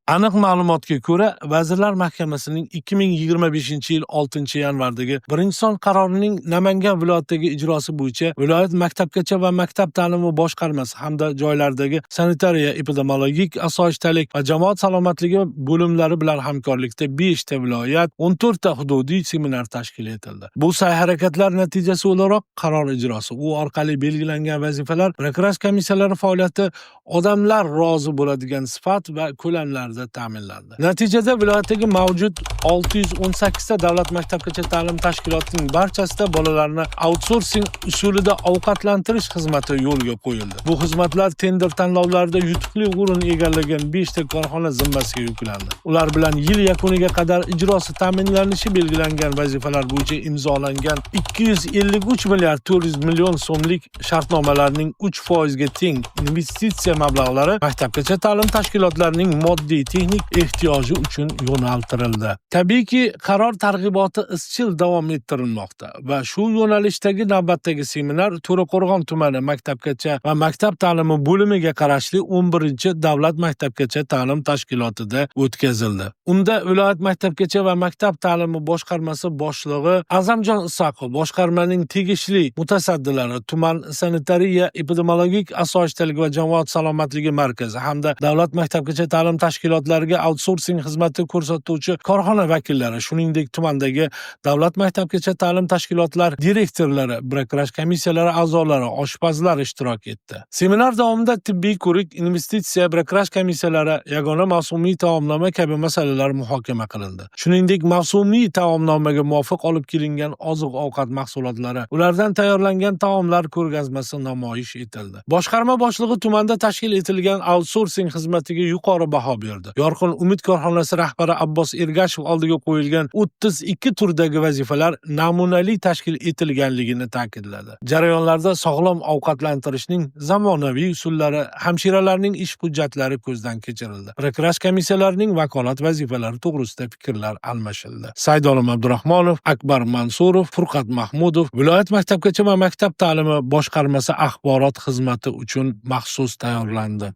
Aniq ma'lumotga ko'ra, Vazirlar Mahkamasining 2025-yil 6-yanvardagi birinchi son qarorining Namangan viloyatidagi ijrosi bo'yicha viloyat maktabgacha va maktab ta'limi boshqarmasi hamda joylardagi sanitariya epidemiologik osoyishtalik va jamoat salomatligi bo'limlari bilan hamkorlikda 5 ta viloyat, 14 ta hududiy seminar tashkil etildi. Bu sa'y-harakatlar natijasi o'laroq qaror ijrosi, u orqali belgilangan vazifalar, byurokrat komissiyalari faoliyati odamlar rozi bo'ladigan sifat va ko'lamlarda ta'minlandi. Natijada viloyatdagi mavjud 618 ta davlat maktabgacha ta'lim tashkilotining barchasida bolalarni outsourcing usulida ovqatlantirish xizmati yo'lga qo'yildi. Bu xizmatlar tender tanlovlarida yutuqli o'rin egallagan 5 ta korxona zimmasiga yuklandi. Ular bilan yil yakuniga qadar ijrosi ta'minlanishi belgilangan vazifalar bo'yicha imzolangan 253 milliard 400 million so'mlik shartnomalarning 3% ga teng investitsiya mablag'lari maktabgacha ta'lim tashkilotlarining moddiy texnik ehtiyoji uchun yo'naltirildi. Tabiiyki, qaror targ'iboti izchil davom ettirilmoqda va shu yo'nalishdagi navbatdagi seminar To'raqo'rg'on tumani maktabgacha va maktab ta'limi bo'limiga qarashli 11-davlat maktabgacha ta'lim tashkilotida o'tkazildi. Unda viloyat maktabgacha va maktab ta'limi boshqarmasi boshlig'i Azamjon Isaqov, boshqarmaning tegishli mutasaddilari, tuman sanitariya epidemiologik osoyishtalik va jamoat salomatligi markazi hamda davlat maktabgacha ta'lim tashkilotlariga outsourcing xizmati ko'rsatuvchi korxona vakillari, shuningdek tumandagi davlat maktabgacha ta'lim tashkilotlar direktorlari, byurokrat komissiyalari a'zolari, oshpazlar ishtirok etdi. Seminar davomida tibbiy ko'rik, investitsiya, byurokrat komissiyalari, yagona mavsumiy taomnoma kabi masalalar muhokama qilindi. Shuningdek, mavsumiy taomnomaga muvofiq olib kelingan oziq-ovqat mahsulotlari, ulardan tayyorlangan taomlar ko'rgazmasi namoyish etildi. Boshqarma boshlig'i tumanda tashkil etilgan outsourcing xizmatiga yuqori baho berdi. Yorqin Umid korxonasi rahbari Abbos Ergashev oldiga qo'yilgan 32 turdagi vazifalar namunali tashkil etilganligini ta'kidladi. Jarayonlarda sog'lom ovqatlantirishning zamonaviy usullari, hamshiralarning ish hujjatlari ko'zdan kechirildi. Byurokrat komissiyalarining vakolat vazifalari to'g'risida fikrlar almashildi. Saydolim Abdurahmonov, Akbar Mansurov, Furqat Mahmudov viloyat maktabgacha va maktab ta'limi boshqarmasi axborot xizmati uchun maxsus tayyorlandi.